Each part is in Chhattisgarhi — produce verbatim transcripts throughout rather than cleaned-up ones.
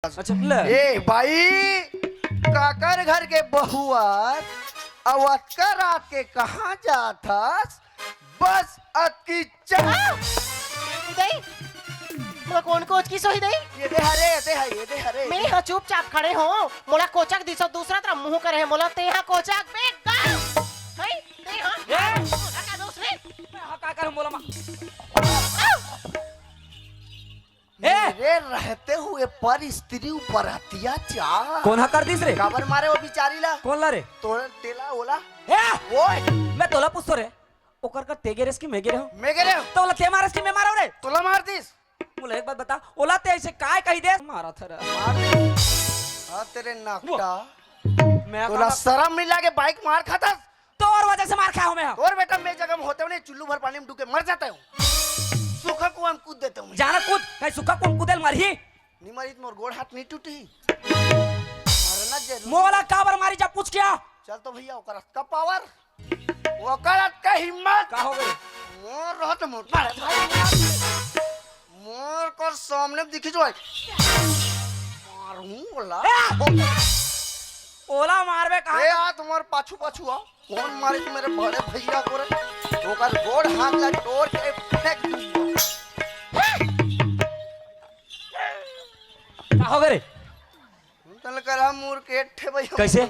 अच्छा, ले। ए भाई, काकर घर के बहुआ, अउ अतका रात के कहाँ जात हस? बस अतकी चा- दई, मोला कोन कोचकी सोही दई? ये दे हरे, ये दे हरे, ये दे हरे। मैं ह चुपचाप खड़े हों, मोला कोचक दिसो, दूसरा तरफ मुंह करे हे मोला, ते ह कोचक बेकार। हई, ते ह ए! का दोष रे? मैं ह का करूं, मोला मा- ए! मेरे रहते हुए पर स्त्री ऊपर अत्याचार। कोन ह कर दिस रे? काबर मारे वो बिचारी ला? कोन ला रे? तोर तेला ओला। ए! ओए! मैं तोला पूछतो रे, ओकर का ते गे रेस कि मैं गे रेहूं? मैं गे रेहूं। त ओला ते मारस कि मैं मारव रे? तोला मार दिस। मोला एक बात बता, ओला ते ऐसे काय कही दे? मारा था रे। मार दे। हाँ, तेरे नकटा। मैं तोला का- शरम नहीं लागे, बाइक मार खाथस? तोर वजह से मार खाया हूं मैं। तोर बेटा मैं जगह में होते हुए चुल्लू भर पानी में डूब के मर जाता हूँ। सूखा कुआं में कूद देता हूँ मैं। जाना कूद, कहीं सूखा कुआं में कूदे ले मरही। नहीं मरी तो मोर गोड़ हाथ नहीं टूटी। मरना जरूरी। मोला काबर मारी जा पूछ क्या? चल तो भैया, ओकर अतका पावर, ओकर अतका हिम्मत। का हो गए? मोर रहत मोर मारे भाई। मोर कर सामने दिखी जो। मारूं ओला। ए! ओला मारबे कहाँ? ए, आ तुम्हार पाछू पाछू आ। कौन मारे मेरे बड़े भैया को रे? ओकर गोड़ हाथ ला तोड़ के फेंक दूंगा। का हो गए रे? चल कर हम मुड़ के ठे भैया। कैसे?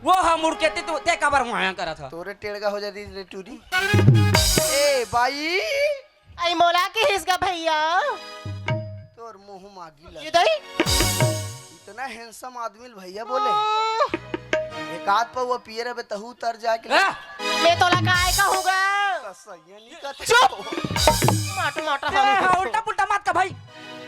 वो हम मुड़ के ते, ते काबर माया करा था? तोरे टेड़गा हो जाती रे टूरी। ए भाई। आई मोला के हिसगा भैया। तोर मुंह मागी लग। ये दई। इतना हैंडसम आदमी ल भैया बोले। एक आध पौवा पिए रहबे तहू उतर जाए के। ए! मैं तोला काय कहूँगा? सही है, नहीं कहते। चुप! माट, माट, ए, हाँ। हाँ, उल्टा पुल्टा मत का भाई।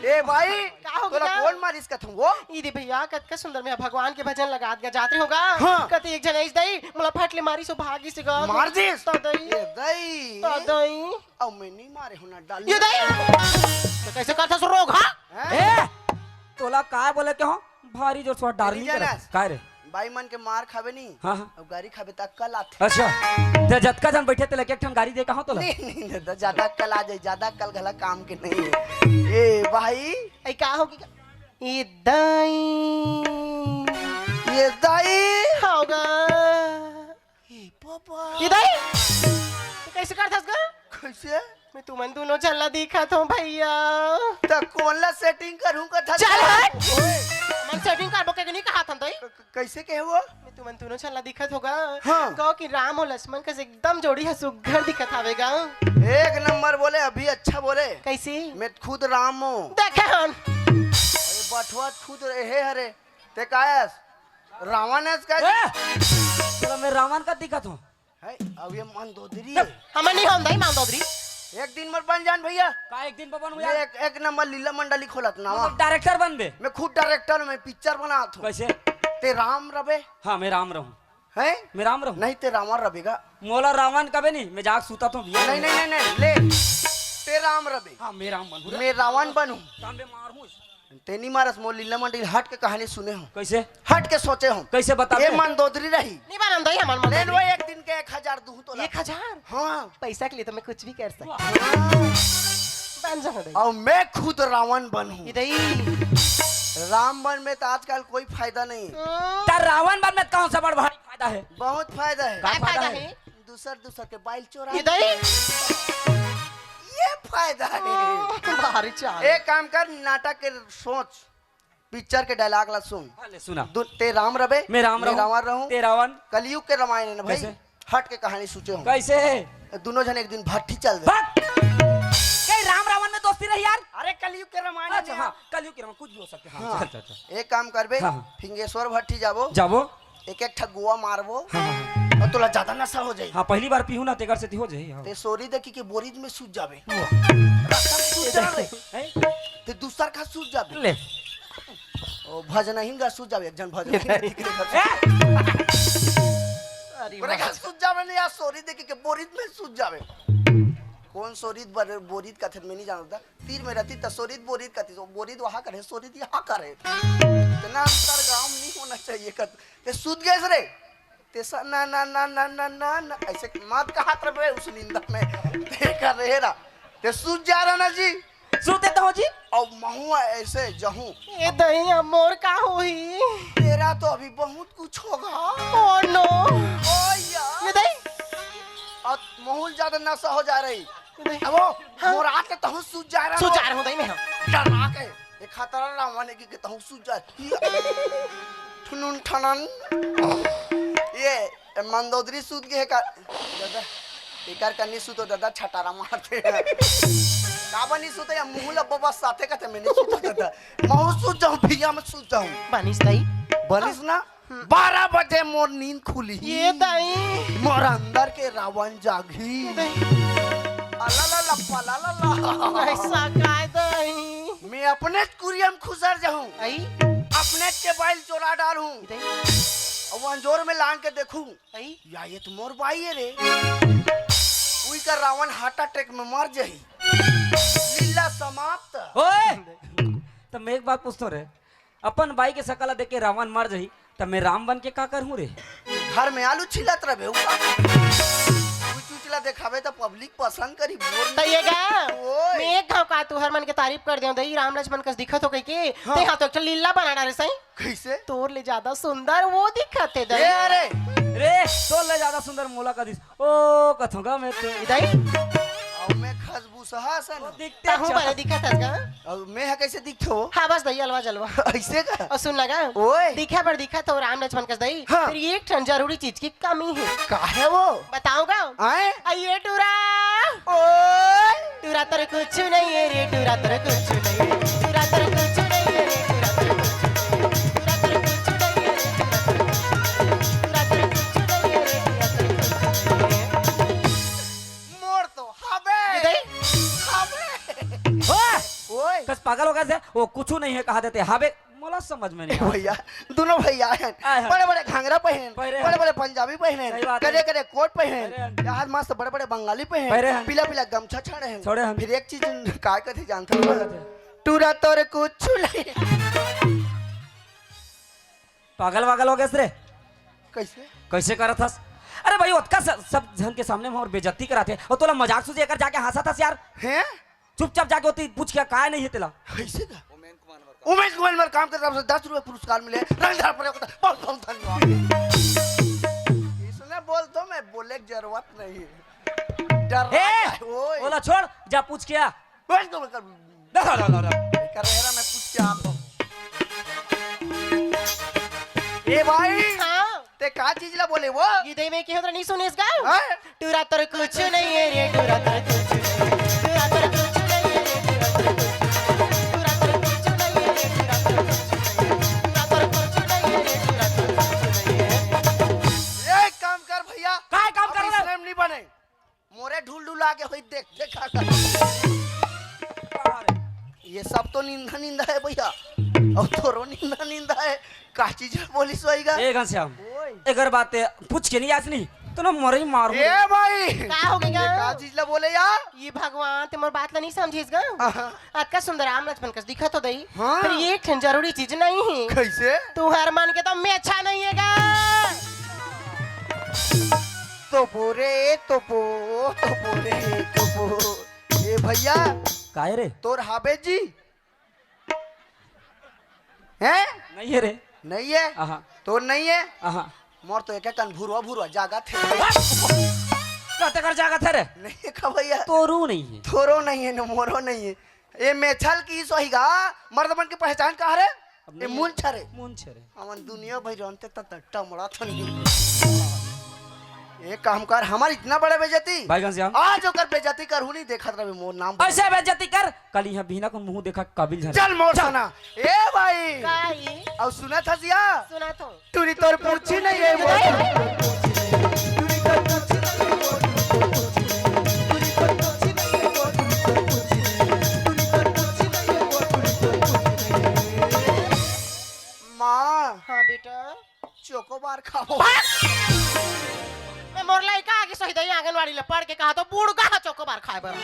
ए भाई, का हो तोला गया? कौन मारिस कथम वो? ई दे भैया, कतका सुंदर में भगवान के भजन लगात गा जात रहे होगा। हाँ। कते एक जन ऐस दई, मोला फट ले मारिस ओ भागिस गा। मार दिस? तो दई। ए दई। तो दई। अब मैं नहीं मारे हूँ ना डाल। ये दई। तो कैसे करता सो रोग, हाँ? हैं? ए, तोला काय बोले के हो? भारी जोर से डार्लिंग मेरी करत। जानस। काय रे? बाई मन के मार खाबे नहीं। हाँ, हाँ। अब गारी खाबे त अक्कल आथे। अच्छा, ते जतका जन बैठे ते लगे एक ठन गारी दे कहो तोला। नहीं, नहीं, नहीं, तो ज्यादा अक्कल आ जाए, ज्यादा अक्कल घला काम के नहीं है। ए भाई। ए, का होगी का? ये दाई। ये दाई। होगा। ए पापा। ये दाई। तो कैसे करथस गा? कैसे? मैं तुमन दोनों झन ला दिखत हूँ भैया। त कोन ला सेटिंग करूँ कथा चल हट। ओए। मन सेटिंग करबो के नहीं कहा था तो ही। क-, कैसे कहे वो? मैं तुमन दोनों झन ला दिखत होगा। हाँ। कहो कि राम और लक्ष्मण का एकदम जोड़ी है, सुग्घर दिखत हावे गा। एक नंबर बोले, अभी अच्छा बोले। कैसे? मैं खुद राम हूँ। देखे हन। अरे बठवा खुद हे हरे। ते कायस? रावण है इसका? ए! तोला मैं रावण का दिखत हूँ। है, अब ये मंदोदरी है। हमन नहीं होन दई मंदोदरी। एक दिन मर बन जान भैया। का एक दिन पर बनू मैं यार? एक, एक नंबर लीला मंडली खोलत ना मैं वा। डायरेक्टर बनबे। मैं खुद डायरेक्टर हूँ, मैं पिक्चर बनात हूँ। कैसे? ते राम रबे। हाँ, मैं राम रहूँ। हैं? मैं राम रहूँ। नहीं, ते रावण रबेगा। मोला रावण कबे नहीं, मैं जाग सूता तो भैया। नहीं, नहीं, नहीं, नहीं, ले। ते राम रबे। हाँ, मैं राम बनूँ। मैं रावण बनूँ। काम बे मार हूँ। ते नहीं मारस, मोर लीला मंडली हट के कहानी सुने हो। कैसे? हट के सोचे हो। कैसे बताबे? ये मंदोदरी रही। नहीं बनन दई हमन लेन मंदोदरी। वो एक दिन के एक हजार दूँ तोला। एक हजार? हाँ। पैसा के लिए तो मैं कुछ भी कर सकता हूँ। हाँ। बन जाओ दई। और मैं खुद रावण बनूँ। ये दई। राम बन में तो आजकल कोई फायदा नहीं है। हम्म। त रावण बन में कौन सा बड़ भारी फायदा है? बहुत फायदा है। का काय फायदा फायदा है? है? दूसर दूसर के बाइल चोरा। ये दई। ये फायदा है। भारी चाल। एक काम कर, नाटक के सोच, पिक्चर के डायलॉग ला सुन। हाँ, ले सुना। दु-, ते राम रबे, मैं राम मैं रहूँ, रावण रहूँ। ते रावण। कलयुग के रामायण है ना भाई। कैसे? हट के कहानी सोचे हो। कैसे? दोनों जन एक दिन भट्टी चल दे। भाग। कहीं राम रावण में दोस्ती रही यार? अरे कलयुग के रामायण अच्छा, है। हाँ, कलयुग के रामायण कुछ भी हो सकते हैं। हाँ, हाँ। चल, चल, चल। एक काम करबे, हाँ, हाँ। फिंगेश्वर भट्टी जाबो। जाबो। एक एक ठा गोवा मारबो। हाँ, हाँ, हाँ। और तोला ज्यादा नशा हो जाई। हाँ, पहली बार पीहूँ ना, तेकर से हो जाई, हाँ। ते सोरी देखी के बोरिज में सूत जाबे। वाह। रास्ता में सूत जाबे। हैं? ते दूसर का सूत जाबे। ले। ओ, भजनहीन का सूत जाबे, एक जन भजनहीन नहीं। दिख रहे हैं। हैं? अरे ओकरे वाह। का सूत जाबे नहीं, यार, सोरी देखी के बोरिज में सूत जाबे। कौन सोरी बर-, बोरिज का थे, मैं नहीं जानता। तीर में रहती त सोरित बोरित कती, तो बोरित वहाँ करे, सोरित यहाँ करे। इतना अंतर गांव नहीं होना चाहिए कत-, ते सूत गए रे। ते सा-, ना, ना, ना, ऐसे मत कहा रहे उस निंदा में। ते कर रहे ना। ते सूत जा रहा ना जी। सुते तो हो जी। अब महू ऐसे जहूं। ए दई, अब मोर का होही? तेरा तो अभी बहुत कुछ होगा। Oh no। ओ या। ए दई। अब महू ल ज्यादा नशा हो जा रही। ए दई। अब वो हाँ। मोर आके तहूं सूत जा रहा सुत हो। जा रहा हूँ दई मैं, हाँ। डरा के। ए खतरा रावण है कि, कि तहूं सूत जा। ठुनुन ठनन। ये ए, मंदोदरी सूत गे हे का? दादा, एकर का नी सूतो दादा, छटारा मारथे। काबर नी सूतो या मुंह ल बबा साथे कथे मैं नी सूतो दादा। महू सूत जाहूं, भैया मैं सूत जाहूं। बनिस दई। बनिस ना? बारह बजे मोर नींद खुली। ए दई। मोर अंदर के रावण जागी। ए दई। अला ला ला पला ला ला। ऐसा काय दई? मैं अपने कुरिया म खुसर जाहूं। आई? अपने के बाइल चोरा डालहूं। ए दई। अब अंजोर में लांग के देखूं। आई? या ये तो मोर बाई है रे। उई का रावण heart attack में मर जाही। लीला समाप्त। ओए! त मैं एक बात पूछतो रे, अपन बाई के सकल ला देख के रावण मर जाही, त मैं राम बन के का करहूं रे? घर में आलू छिलत रहे, उई चुचला देखावे त public पसंद करी, बोल। त ये गा, ओए। मैं एक घाव का तुहर मन के तारीफ कर देंव, दई राम लक्ष्मण कस दिखत हो कहिके, हाँ। ते हा तो एक ठन लीला बना डारे सही। कइसे? तोर ले ज्यादा सुंदर वो दिखत हे, दई। ए, अरे! रे, तोर ले ज्यादा सुंदर मोला का दिस। ओ, कथों गा मैं तो। ए दई? अउ मैं खसबूसहा असन। वो दिखते तहूं चाह- बने दिखत हस गा। अउ मैं ह कइसे दिखथों? हाँ, बस दई, अलवा जलवा। अइसे का? अउ सुन ना गा। ओए। दिखे बर दिखत हो राम लक्ष्मण कस दई। हाँ। फेर एक ठन जरूरी चीज के कमी हे। का हे वो? बताऊं गा? आए? आ ये टूरा। ओए। टूरा तोर कुछु नहीं है रे, टूरा तोर कुछु नहीं है, टूरा तोर कुछु नहीं है रे, टूरा तोर कुछु नहीं है, टूरा तोर कुछु नहीं है रे, टूरा तोर कुछु नहीं है, टूरा तोर कुछु नहीं है रे, टूरा तोर कुछु नहीं है। मोर तो हबे। ये दई? हबे। ओए! ओए। कस पागल हो गे हे, वो कुछु नहीं है कहा देथे, हबे। मोला समझ में नहीं ए आवत। भैया, दूनों भैया हे। आय हाय। बड़े-बड़े घाघरा पहिने, पहिरे हन। बड़े-बड़े पंजाबी पहिने, सही बात हे। करिया-करिया कोट पहिने, पहिरे हन। यार मस्त बड़े-बड़े बंगाली पहिने, पहिरे हन। पीला-पीला गमछा छाड़े हे। छोड़े हन। फेर एक चीज काय कथे जानथस? का कथे? टूरा तोर कुछु नहीं। पागल वागल हो गेस रे? कइसे? कइसे करत हस? अरे भाई, ओतका स-, सब झन के सामने में मोर बेइज्जती कराथे, अउ तोला मजाक सूझे एकर जाके हंसत हस यार। हैं? चुपचाप जाके ओती पूछ के काय नहीं हे तेला। कइसे का? उमेश कुमार मोर काम करता, हमसे दस रुपये पुरस्कार मिले, रंगदार परे होता, बहुत, बहुत धन्यवाद। इसने बोल दो, मैं बोले की जरूरत नहीं है। डर रहा हे! है, ओए। ओला छोड़, जा पूछ के आ। बस तो कर। ना, ना, ना, ना। कर रहा मैं पूछ के आता हूँ। ए भाई, हाँ। ते का चीज ला बोले वो? ये दे में के होत नहीं सुनिस गा? हाँ? टूरा तोर कुछु नहीं है रे, टूरा तोर कुछु नहीं है। टूरा तोर कुछु नहीं है रे, टूरा तोर कुछु नहीं है। टूरा तोर कुछु नहीं है रे, टूरा तोर कुछु नहीं है। टूरा तोर कुछु नहीं है रे, टूरा तोर कुछु नहीं है। एक काम कर भैया। काय काम कर रहा है? इसने नहीं बने। मोरे ढुलढुला के होई देख, देख आ कर। ये सब तो निंदा निंदा है भैया, अउ तोरो निंदा निंदा है। का चीज बोलिस होई गा? ए घनश्याम, ओए। एकर बात ते पूछ के नहीं आस नहीं, तो ना मरई मारू। ए भाई, का हो गया? ये का चीज ला बोले यार? ये भगवान, ते मोर बात ला नहीं समझिस गा? आहा। अतका सुंदर राम लक्ष्मण कस दिखत हो दई। हाँ। पर ये एक ठन जरूरी चीज नहीं है। कइसे? तुहर मन के तो मेछा नहीं है गा। तो बोरे, तो पो, तो बोरे, तो पो। ए भैया। काय रे? तोर हाबे जी? हैं? नहीं है रे। नहीं है? आहा। तोर नहीं है? आहा। मोर तो एक एक कन भुरवा भुरवा जागत हे। का तेकर जागत हे रे? नहीं है का भैया? तोरो नहीं है। तोरो नहीं है न मोरो नहीं है। ए मेछल की सोहिगा, मर्द मन के पहचान का हरे? अब ए नहीं मुंछ हरे। मुंछ हरे। हमन दुनिया भर जानते त, त टमड़ा थन। ए काम कर, हमर इतना बड़ा बेइज्जती। भाई घनश्याम। आज ओकर बेइज्जती करहूं नहीं, देखत रहे मोर नाम। ऐसे बेइज्जती कर, कल इहां बिहना को मुंह देखा काबिल झन। चल मोर सना। ए भाई। काई? अउ सुनत हस या? सुनत हो। टूरी तोर पूछी नहीं रे वो। माँ। हाँ बेटा। चोकोबार खाओ। मैं मोर लइका आगे सही दई आंगनवाड़ी ले पढ़ के कहा तो बूढ़ कहा चोकोबार खाए बर।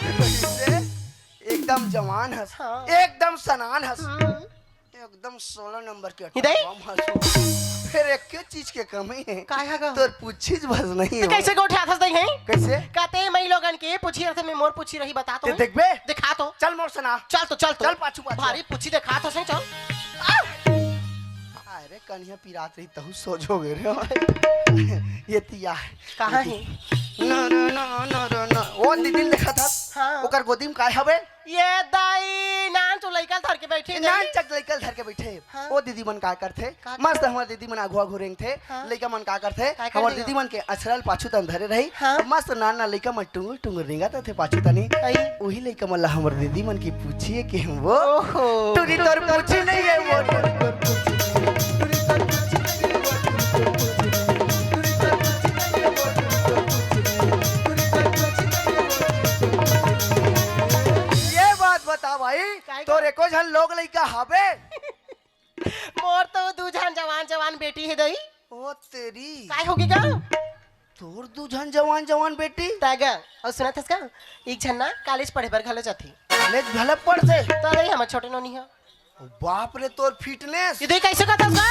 एकदम जवान हस, हाँ। एकदम सनान हस। हम्म। एकदम सोलह नंबर के ये दे? अटैक बम हसू। फिर एक के चीज के कमी है। काय है गा? तोर पूछीच बस नहीं तो हो। कैसे गोठियाथस दई है? कैसे? कहते मई लोगन के पूछी रहते, मैं मोर पूछी रही, बता तो ते है। देखबे? दिखा तो। चल मोर से ना। चल तो, चल तो। चल पाछू, पाछू। भारी पूछी दिखा तो सही, चल। अरे कनिया पिरात रही तहु सोझ हो गए रे। ये तिया। कहाँ है? न, न, न, न, न, न। वो दीदी ने देखा था। हाँ। ओकर गोदी में काय हवे? ये दाई, नान चो लइका धर के बैठे ए, नान दाई। चक लइका धर के बैठे। हाँ। ओ दीदी मन का करथे? का मस्त करथे? हमर दीदी मन आघू आघू रेंगथे। हाँ। लइका मन का करथे? का हमर करथे? दीदी मन के अछरल पाछू तन धरे रही। हाँ। मस्त नान नान लइका मन टुंगुर टुंगुर रेंगत रथे पाछू तनी। आई। उही लइका मन ला हमर दीदी मन की पूछिए कि हम वो ओहो। टुरी तोर पूछी नहीं है वो। ये बात बता भाई, काय तोर का? एको झन लोग लइका हवे? मोर तो दू झन जवान जवान बेटी हे दई। ओ तेरी। काय होगे गा? तोर दू झन जवान जवान बेटी? तागा, अउ सुनत हस का? एक झन ना कॉलेज पढ़े बर घलो जाथे। कॉलेज घलो पढ़थे? त दई हमर छोटे नोनी ह। ओ बाप रे, तोर फिटनेस। ये दई कैसे कहत हस का?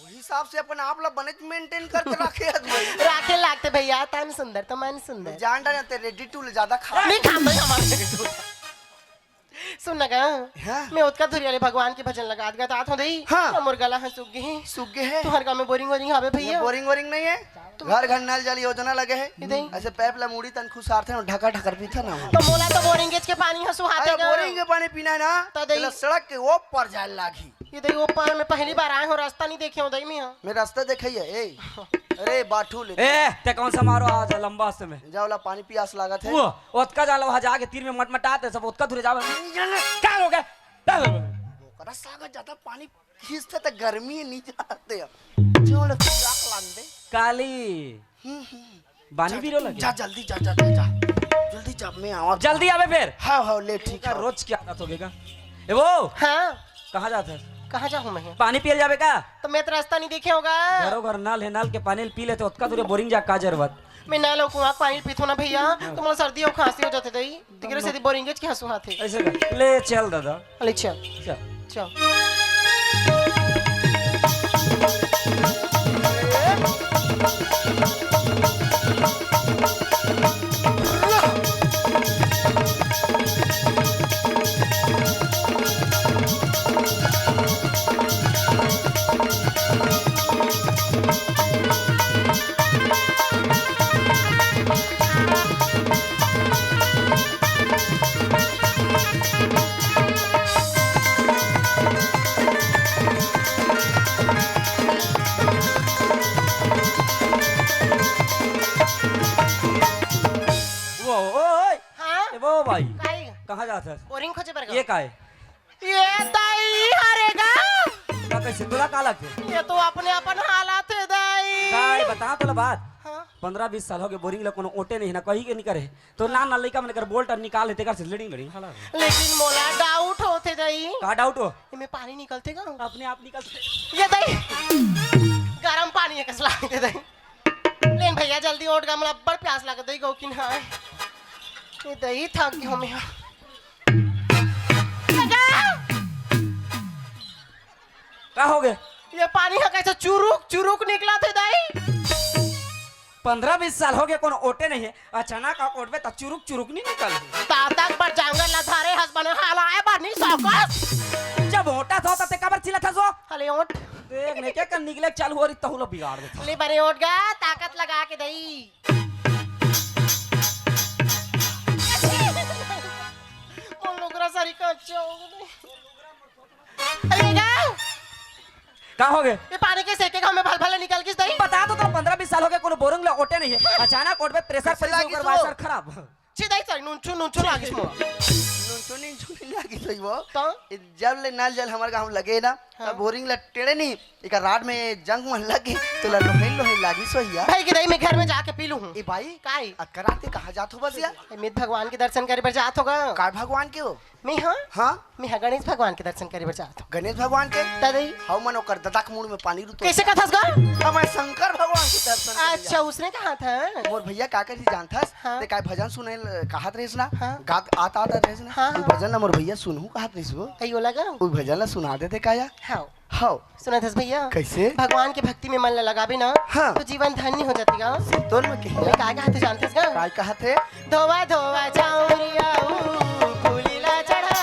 ओ हिसाब से अपन आप ला बनेच मेंटेन करके रखे हस भाई। राखे लागथे भैया, तन सुंदर तो मन सुंदर। जान डारे ते रेडी टू ले ज्यादा खा। नहीं खाम भाई हमारे। सुन ना गा, हाँ? मैं ओतका धुरिया ले भगवान के भजन लगात गात आत हों दई। हाँ। त मोर गला ह सूख गे हे। सूख गे हे? तुहर गाँव में बोरिंग वोरिंग हवे ये भैया? बोरिंग वोरिंग नहीं है। घर घर नल जल योजना लगे हे। ये दई। ऐसे पैप ला मुड़ी तन खुसारथे ना, ढका ढकर पीथे ना। त मोला तो बोरिंगेच के पानी ह सुहाथे अरे गा। बोरिंग के पानी पीना है ना, त दई। तेला सड़क के ओ पार जाए लागही। ये दई ओ पार में पहली बार आए हों, रास्ता नहीं देखे हों दई मैं ह। मैं रास्ता देखइया, ए। अरे बाठू ले। ए, ते कौन सा मारो आज लंबा से में? जाओ ला पानी पियास लागत हे। वो ओतका जा लो, वहाँ जाके तीर में मटमटात हे सब, ओतका धुरे जावे। का हो गया? का हो गया? ओकरा सागर ज्यादा पानी खींचते त गर्मी नहीं जाते। चलो, लाख लान दे। काली। हम्म, हम्म। बानी जा, बीरो लगे। जा, जल्दी जा, जा, जा, जा। जल्दी जा, मैं आवा। जल्दी आवे फिर। हाँ, हाँ, ले, ठीक का है। रोज क्या आदत हो गया? ए वो। हाँ। कहाँ जात हे? कहाँ जाहूँ मैं? पानी पियल जाबे का? त मैं तो रास्ता नहीं देखे हों गा। घरो घर नल हे, नल के पानी ल पी लेते, ओतका दूर बोरिंग जा का जरूरत? मैं नल अउ कुआं के पानी ल पीथों ना भैया, त मोला सर्दी अउ खांसी हो जाथे दई। तिकरे सेती बोरिंगेच के ह सुहाथे। ऐसे कर, ले चल दादा। ले चल। चल। चल। वो, ओ, ओए। हाँ? ए, वो भाई। काई? कहाँ जात हस? बोरिंग खोजे बर गा। ये का हे? ये दाई हरे गा। का कैसे तोला का लगथे? ये तो अपने अपन हालत हे दाई। का हे, बता तोला बात। हाँ। पंद्रह बीस साल हो गए बोरिंग ला कोनो ओटे नहीं ना, कहीं के नहीं करे। तो ना ना लइका मन कर बोल्ट निकाल लेते कर से लड़िंग लड़िंग हाला। लेकिन मोला डाउट होथे दाई। का डाउट हो? एमे पानी निकलथे का? अपने आप निकलथे। ये दाई। गरम पानी हे कस लागथे दाई। लेन भैया जल्दी ओट गा, मोला अब्बड़ प्यास लागत दई गो किन हाय। ये दई थक गयो मैं। का हो गए? ये पानी ह कैसे चुरुक चुरुक निकलथे दई? पंद्रह बीस साल हो गए कोनो ओटे नहीं हे, अचानक आप ओटबे त चुरुक चुरुक नहीं निकल। तातक बर जांगर ला धारे हस बने हाल आए बर नहीं सकस। जब ओटा था त ते काबर चिल्लाथस वो? हले ओट। देख ने के कर निकले चालू हो रही तहुला बिगाड़ देता। ले बने ओट गा, ताकत लगा के दई। मोर लुगरा सारी कच्चा हो गए। अरे गा! का हो गए? ये पानी के सेके घाम में भल भले निकल किस दई? बता तो, तो पंद्रह बीस साल हो गए कोनो बोरिंग ला ओटे नहीं हे। अचानक ओट में प्रेशर कैसे पड़ी से लागिस ओकर वो? वाशर खराब। छी दई सर, नुनचू नुनचू लागिस मोर। नुनचू नुनचू नहीं लागिस सही वो। तो? जब ले नल जल हमारे गांव लगे ना, हाँ। तब बोरिंग ला टेढ़े नहीं, एक राड में जंग मन लगे, तो ला लोहे लोहे लागिस सही यार। भाई की दई मैं घर में जाके पी लूं हूं। ए भाई, काई? अकराते कहां जात हो बस यार? ए, मैं भगवान के दर्शन करे बर जात होगा। काय भगवान के हो? मैं हाँ? हाँ? मैं हाँ गणेश भगवान के दर्शन करे बर जात हूँ। गणेश भगवान के? दादाई। हव मन ओकर ददा के मुड़ में पानी रुतो। कैसे कथस गा? हम शंकर भगवान के दर्शन करे अच्छा, जात। उसने कहा था। मोर भैया का करी जानथस? हाँ। ते काय भजन सुने ल-, कहत रहिस ना? हाँ। गात आत आत रहिस ना? हाँ, भजन ला मोर भैया सुनहूं कहत रहिस वो। कई ओला गा? वो भजन ला सुना देते का या? हाँ। हव। सुनत हस भैया? कइसे? भगवान के भक्ति में मन ला लगाबे ना, हाँ। तो जीवन धन्य हो जाथे गा। तोर में कहिया। मैं का कहत हे जानथस गा? काय कहत हे? धोवा धोवा चाउरिया ऊ फूली ला चढ़ा।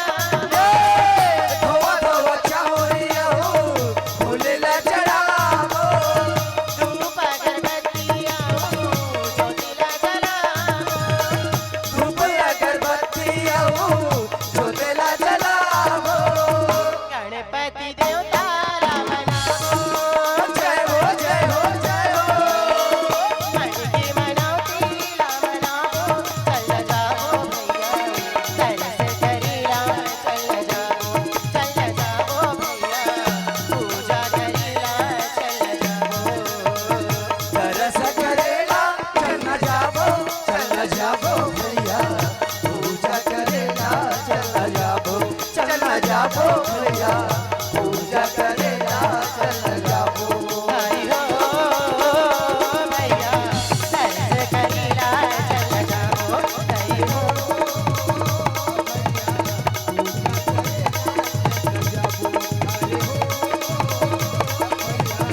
ए, धोवा धोवा चाउरिया ऊ फूली ला चढ़ाबो। धूप अगरबत्तिया ऊ ज्योति ला जलाबो। धूप अगरबत्तिया ऊ ज्योति ला जलाबो। गणपति देवता ला मनाबो। जय हो, जय हो, जय हो। मणि की मनौती ला मनाबो। चल जाबो भैया, दर्शन करेला चल जाबो। चल जाबो भैया, पूजा करेला चल जाबो। दर्शन करेला चल जाबो, चल जाबो भैया, पूजा करेला चल जाबो। चल जाबो भैया, पूजा करेला चल जाबो। आई हो भैया, दर्शन करेला चल जाबो। आई हो भैया, पूजा करेला चल जाबो। आई हो भैया,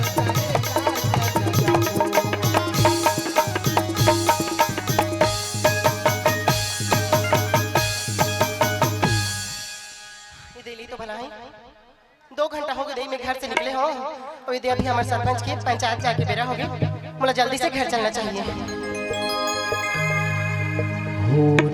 दर्शन करेला चल जाबो। ये दे ली तो भला ही। दो घंटा हो गे दई, मैं घर से निकले हो। अउ ये दे अभी हमर सरपंच के पंचायत जाके बेरा हो गे। मोला जल्दी से घर चलना चाहिए। हो